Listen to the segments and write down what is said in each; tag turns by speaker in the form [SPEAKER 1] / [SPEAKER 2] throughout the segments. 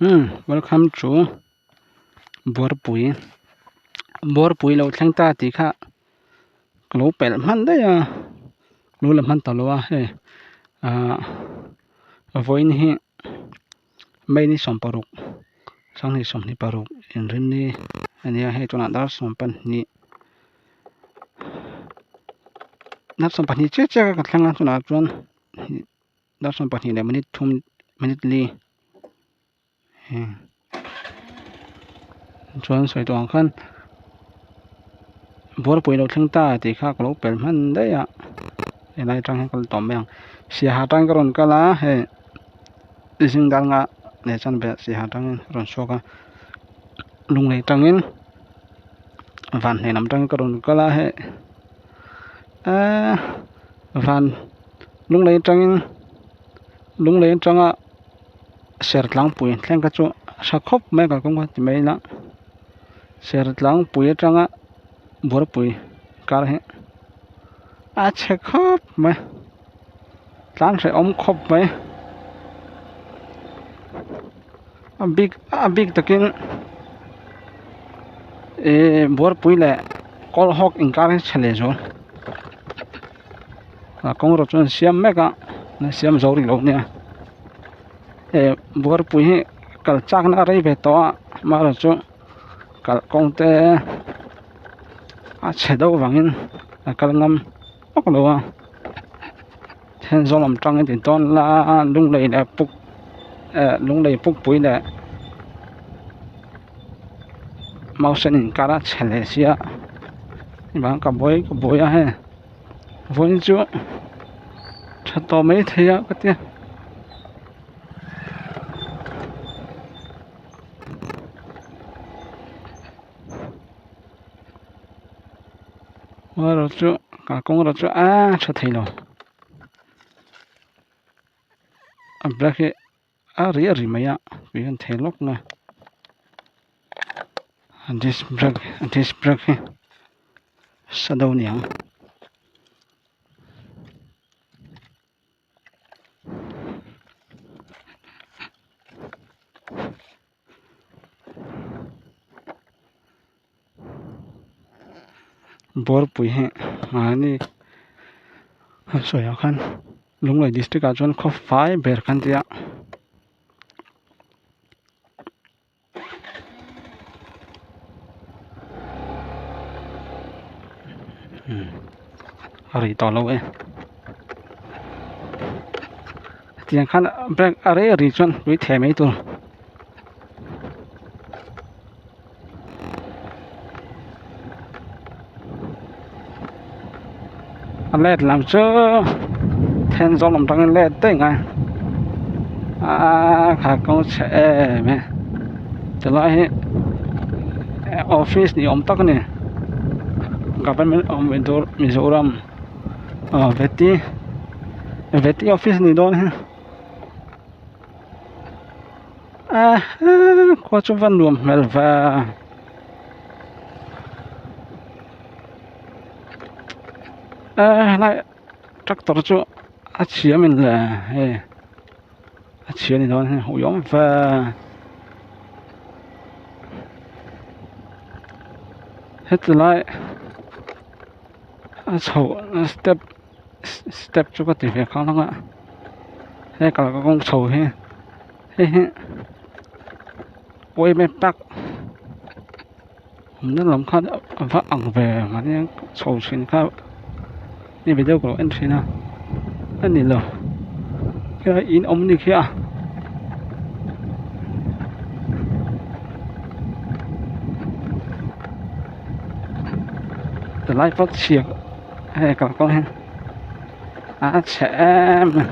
[SPEAKER 1] Umm welcome to buarpui buarpui lo thleng ta tih kha ka lo pelh hman daih a lo la hman ta lo a hei ahh vawiin hi May ni 16 2026 inrinni a nia hei tunah dar 12 dar 12 chiah chiah ka thleng a tunah chuan dar 12 leh minute thum minute li chuan sawi tawh ang khan buarpui lo thleng ta tih kha ka lo pel hman daih a helai atang hian ka la tawm mai ang siaha atang ka rawn kal a hei zing dar nga leh chuan belh siaha atangin ka rawn chhuak a lunglei atangin van hnen lam atangin ka rawn kal a hei eee van lunglei atangin lunglei atanga ser tlangpui thleng kha chu a tha khawp mai a kalkawng kha ti mai ila ser tlangpui atanga buarpui kar hi a chhe khawp mai tlan hrehawm khawp mai a bik a bik takin ihh buarpui leh kawlhawk inkar hi chhe leh zual a kawng erawh chuan siam mek a la siam zo rih lo nia he buarpui hi kal chak na a rei ve tawh a amaherawh chu kalkawng te a chhe deuh vangin a kal ngam vak lo a Thenzawl lam tangin ti dawn la lunglei leh puk eh lunglei pukpui leh mausen inkar a chhe leh sia bang ka buai ka buai a hei vawiin chu tha tawh mai thei a ka tia. Chu kalkawng erawh chu a tha thei lo a black hi a ri a ri mai a tui hian thei lawk mai a disc brake a disc brake hi sa deuh a ni ang. Buarpui hi mahni an sawi ah khan Lunglei district ah chuan khaw fai ber kan ti a. A rei tawh lo e tiang khan brake a rei ri chuan tui theh mai tur a let lam chu Thenzawl lam tangin let daih ngai aaa kha kawng chhe em em tilai hi office ni awm tak a ni government of Mizoram aw veti veti office a nih dawn hi a khua chu va nuam hmel ve a helai tractor chu a chhia min le hei a chhia ni dawn hi ui awm ve heti lai a chhoh step step chu ka ti ve khang ang a he kalkawng chho hi hei hi pawimawh tak awmna lam khan a va ang ve mahni chho thin kha mi video ka lo en thin a a ni lo helai in awm ni khi a. Tilai pawh chhia hei kalkawng hi a chhe em a.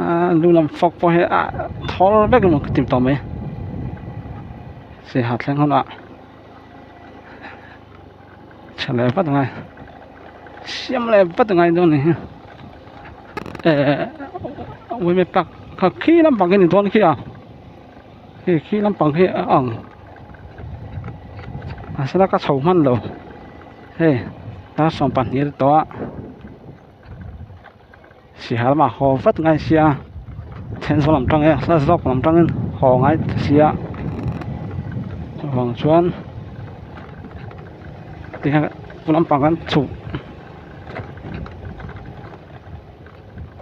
[SPEAKER 1] Aaa lu lam fawk pawh hi a thawl vek emaw ka ti tawh mai saiha thleng hunah tha leh vat angai siam leh vat angai dawn a ni hi ehh uime park kha khi lampang khi a ni dawn khi a hei khi lampang khi a ang mahse la ka chho hman lo hei dar 12 a ni tawh a. Sihal lamah haw vat ngai sia Thenzawl lam tang e hla zawk lam tangin haw ngai ta sia chuvang chuan tihian chu lampang kan chhuk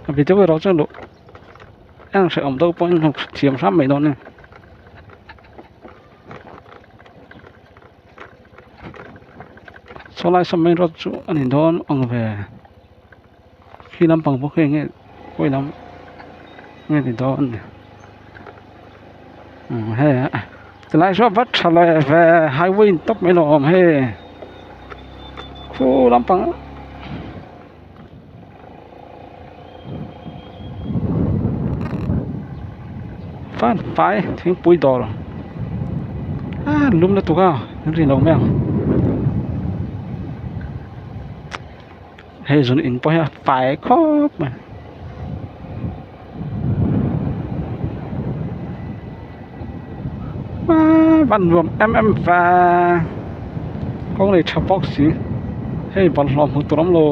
[SPEAKER 1] a video erawh chuan duh en hrehawm deuh pawhin hmu thiam hram mai dawn a ni. Saw lai saw main road chu a ni dawn ang ve. Khi lampang pawh khi enge khawi lam nge ni dawn ni umm hei a tilai saw va tha leh ve highway in tawp mai lo awm hei khu lampang fan fai thingpui dawr a lum lutuk a an ri lo mai ang. Hei zun in pawh hi a fai khawp mai. Aaa van nuam em em ve kawng nei tha bawk si hei bawlhhlawh hmuh tur a awm lo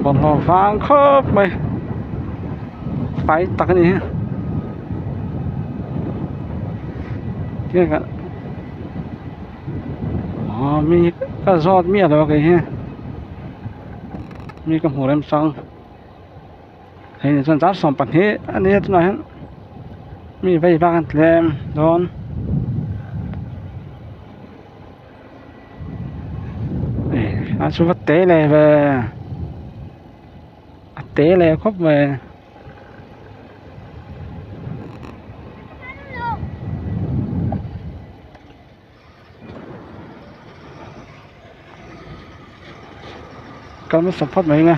[SPEAKER 1] bawlhhlawh vang khawp mai fai tak a ni hi Aw mi ka zawt miah lo a kei hi mi ka hmu remchang hei ni chuan dar 12 a nia tunah hian mi vei vak an tlem dawn. A chu va te leh ve a te leh khawp mai. Kal hmasa phawt mai ang e.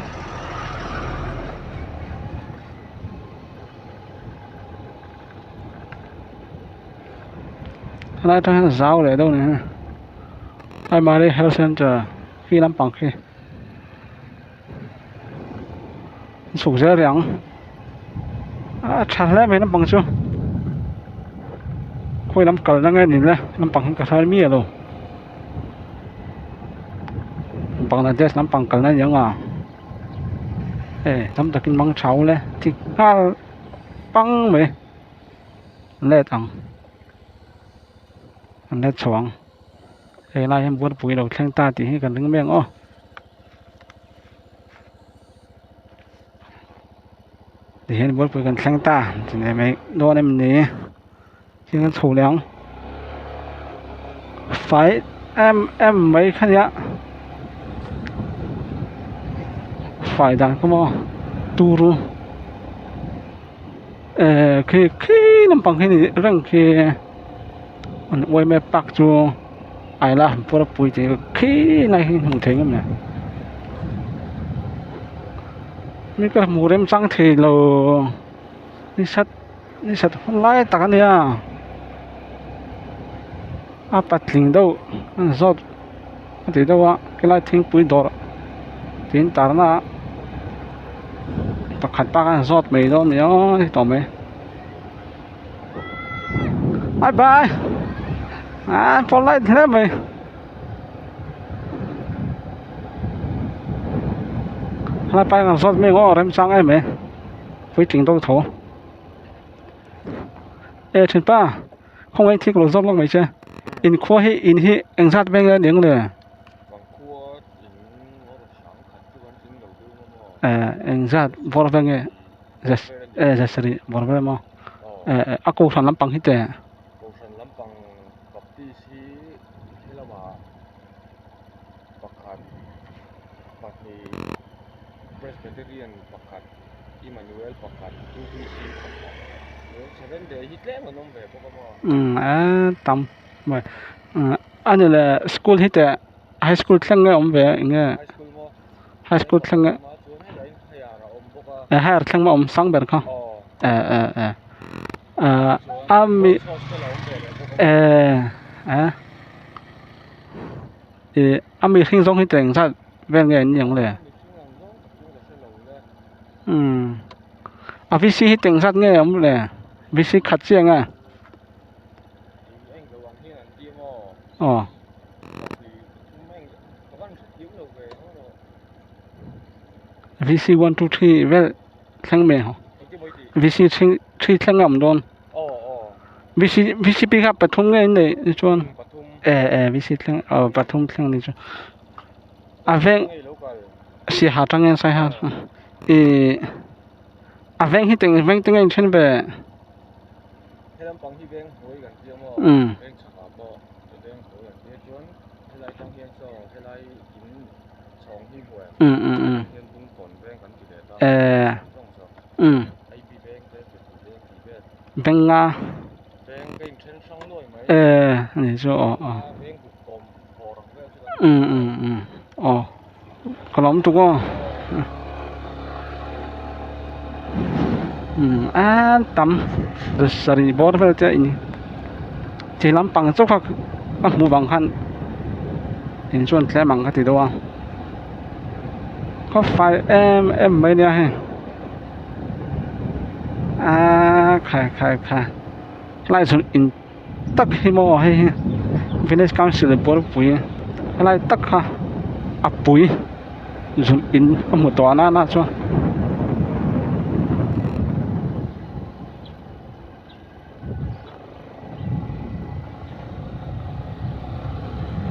[SPEAKER 1] Helai atang hian zau leh deuh a ni a Primary health centre khi lampang khi chhuk zel rih ang a tha hle mai lampang chu khawi lam kalna nge ni le lampang hi ka hre miah lo Bangladesh lampang kalna a ni ang a hei tam takin mang thau le thik nghal pang mai let ang an let chho ang hei lai hian buarpui lo thleng ta tih hi kan ring mai ang aw. Tihian bualpui kan thleng ta ti nei mai dawn em ni thil kan chho leh ang fai em em mai kha nia fai dan kha maw turu eh khi khi lampang hi ni reng khi an uaime park chu ai la han pawr a pui tih khi lai hi hmuh theih ngam le mi ka hmu rem chang thei lo ni sat ni sat hun lai tak a nia a patling deuh a zawt a ti deuh a helai thingpui dawr tih in tar na ah pakhat bak a zawt mai dawn a ni aw ni tawh mai. Bye bye a polite hle mai helai pa hian a zawt mek aw remchang em mai puitling deuh tho e thianpa khawngaih thik lo zawt lawk mai che inkhua hi in hi engzat veng nge a ni ang le eh engzat bawr veng nge. Eh zasarih bawr vel maw eh a kohhran lampang hi teh.
[SPEAKER 2] Kohhran lampang Baptist hi helamah pakhat pahnih Presbyterian pakhat Emmanuel pakhat UPC pakhat Seventh Day hi tlem an awm ve bawk a maw.
[SPEAKER 1] Umm a tam mai a ni le school hi teh high school thleng nge awm ve eng nge.
[SPEAKER 2] High school maw.
[SPEAKER 1] High school thleng nge eh higher thleng maw awm sang ber kha eh eh eh ah a mi eh eh ih a mihring zawng hi teh engzat vel nge an ni ang le umm a v c hi teh engzat nge awm le v c khat chiah nge aw. VC one two three vel thleng mai ang VC three thleng a awm dawn VC VCP kha pathum nge in neih ni chuan e e VC thleng aw pathum thleng ni chu a veng siaha tangin saiha ih a veng hi teng veng te nge in then ve umm. Eh umm veng nga eh ani chu aw aw umm umm umm aw ka lawm tuk aw umm a tam sarih bawr vel te a in ti lampang chauh kha ka hmuh vang khan in chuan tlem ang ka ti deuh a khaw fai em em mai ania hei aaa khai khai khai helai chu in tak hi maw hei hi village council bualpui helai tak kha a pui zun in ka hmu tawh a nana chuan.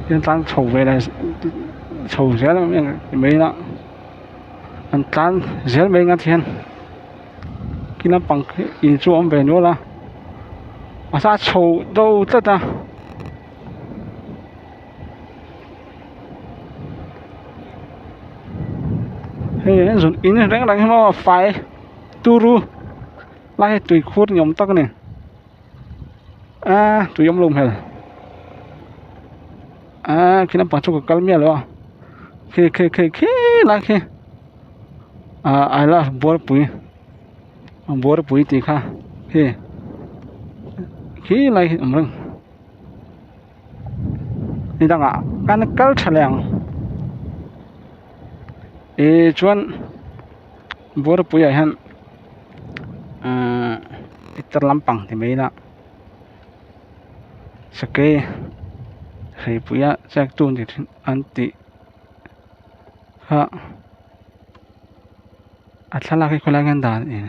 [SPEAKER 1] Hian tlang chho ve leh chho zel mai a an tlan zel mai ang hian khi lampang khi in chu a awm ve nual a mahse a chho do tlat a. Hei an zun in reng reng hi maw fai turu. Lai hi tui khur ni awm tak a ni a tui awm lo hmel a khi lampang chu ka kal miah lo a khi khi khi khi lai khi ah I love buarpui buarpui tih kha khi khi lai hi awm reng ni dangah kan kal tha leh ang ih chuan buarpui ah hian. Ahh pitar lampang ti mai ila sakei hreipui a chek tu ni thin an tih kha a thlalak hi khawlai hian dan in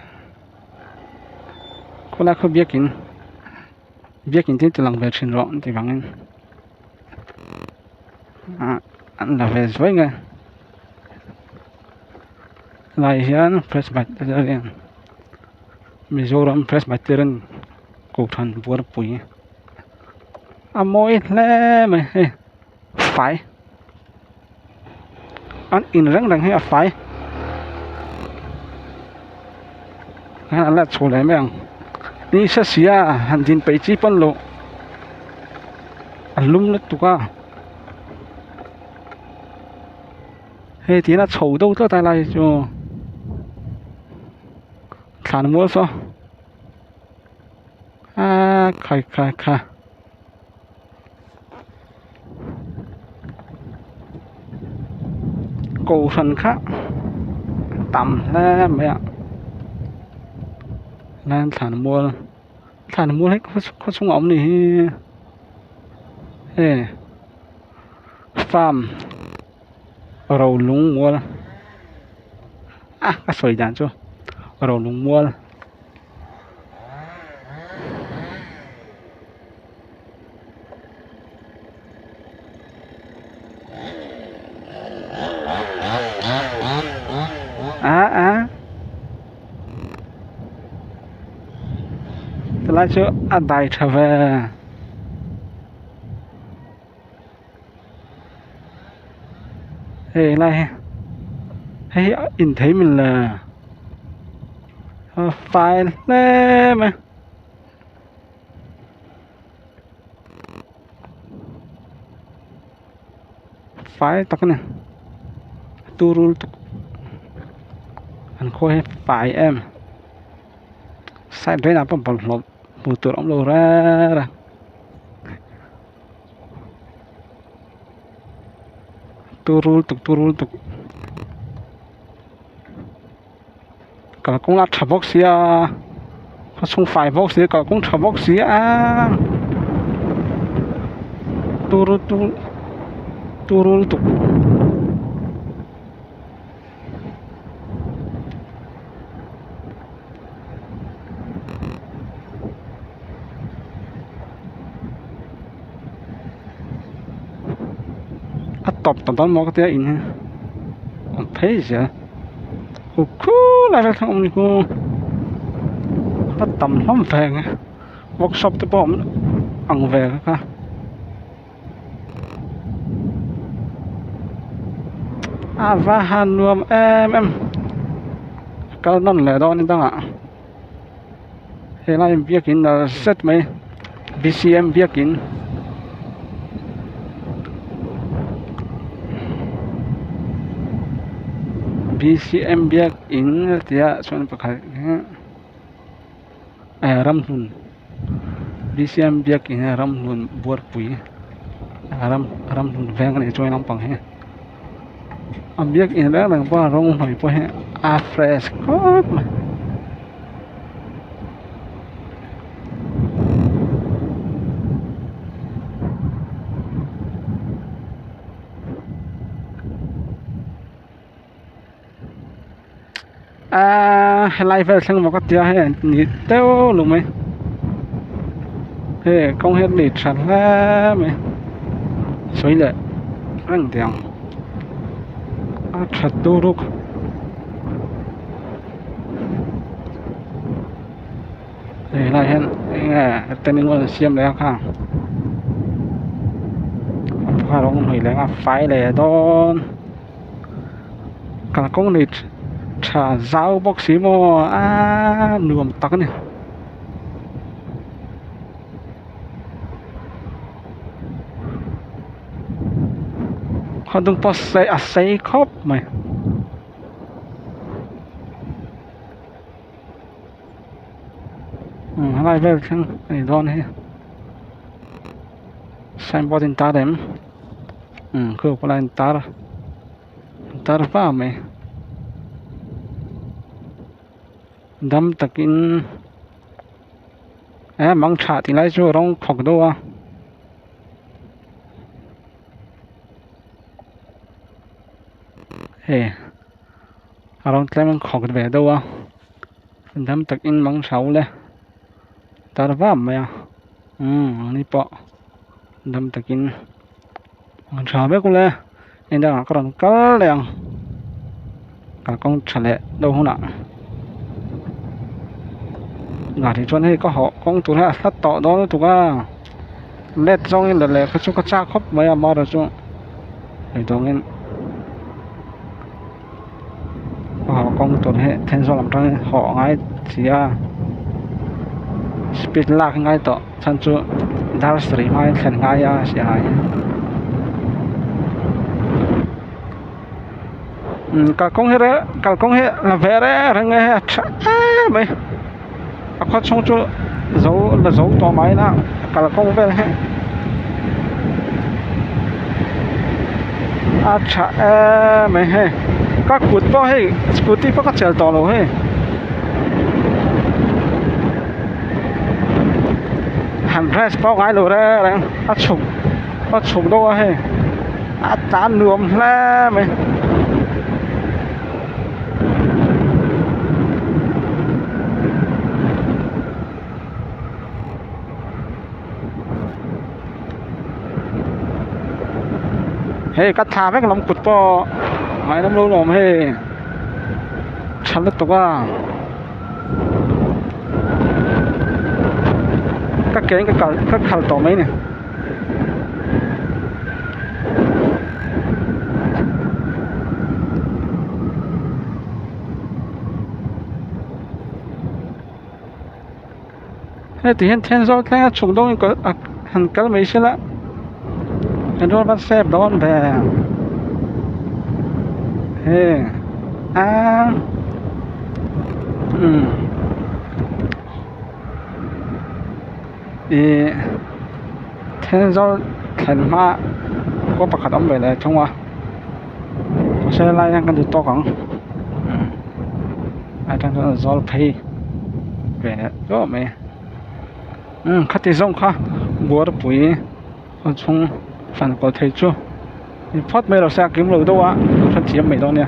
[SPEAKER 1] khawlai khaw biakin biakin te ti lang ve thin rawh an tih vangin ah an la ve zuai nge. Helai hian Presbyterian Mizoram Presbyterian Kohhran Buarpui a mawi hle mai hei fai an in reng reng hi a fai hian an la chho leh mai ang ni se sia han din peih chi pawn loh a lum lutuk a. Hei tiin a chho deuh tlat a lai chu thlan mual saw aaa khai khai kha kohhran kha tam hle mai a chuan thlan mual thlan mual hi khaw chhungah a awm a ni hi hei farm. Rolung mual a ka sawi dan chu rolung mual a a tilai chu a dai tha ve. Hei lai hi hei hi a in thei min le a fai hle mai fai tak a ni turul tuk an khawi hi fai em side velah pawh bawlhhlawh hmuh tur a awm lo reng reng. Turul tuk turul tuk kalkawng a tha bawk sia a chhung fai bawk sia kalkawng tha bawk sia turul tuk turul tuk. tawp ta dawn maw ka tia in hi awm phei zel khu khulai vel thleng awm ni khu a tam hlawm ve ang e workshop te pawh awm ang ve kha. A va han nuam em em kal nawn leh dawn ni dangah helai biakin nal zet mai B_C_M biakin B_C_M biakin a ti a chuan pakhat hi eh ramhlun B_C_M biakin hi ramhlun buarpui ram ramhlun veng a nih chuan lampang hi a biakin reng reng pawh a rawng hnawih pawh hi a fresh khawp mai. Aaa helai vel thleng maw ka tia hei ni deuh lo mai hei kawng hi a nei tha hle mai sawi leh reng teh ang a tha turuk. Hei helai hian enge retaining wall an siam leh a kha a rawng hnawih leh ang a fai leh dawn. Kalkawng nei tha zau bawk si maw aaa nuam tak a ni. Khaw dung pawh a sei khawp mai. Helai vel thleng a ni dawn hi signboard in tar em khu pawh lai in tar tar va mai dam takin eh mang tha tih lai chu rawng khawk deuh a. Hei a rawng tlem an khawk ve deuh a dam takin mang thau le tar vam mai a umm ang ni pawh dam takin mang tha vek ule heng dangah ka rawn kal leh ang kalkawng tha leh deuh hunah gari chuan hei ka hawh kawng tur hi a hlat tawh dawn lutuk a let zawngin la lehkha chu ka chak khawp mai a amaherawhchu chu. Hei dawngin a haw kawng tur hi Thenzawl lam atangin haw a ngai si a speed lak a ngai tawh chhan chu dar sarih hmain thlen ngai a siaha hi umm kalkawng hi rel kalkawng hi la ve reng reng mai hei a tha em mai a khaw chhung chu zo la zo tawh mai ila kalkawng vel hi a tha em mai hei ka kut pawh hei scooty pawh ka chelh tawh lo hei han rest pawh ngai lo reng reng a chhuk a chhuk deuh a hei a tlan nuam hle mai. Hei ka thla vek lam kut pawh ngainawm lo lawm hei tha lutuk a ka ke in ka kal ka khal tawh mai a ni. Heti hian Thenzawl thlenga chhuk dawngin kal a han kal mai sela petrol va save dawn ve he a umm ih Thenzawl thlen hma khua pakhat a awm ve leh thung a mahse helai hian kan duh tawk ang atang chuan a zawl phei ve leh tawh mai umm khati zawng kha buarpui a chhung fan kawl thei chu ni phawt mai lo se a kim lo deuh a hrethiam mai dawn nia.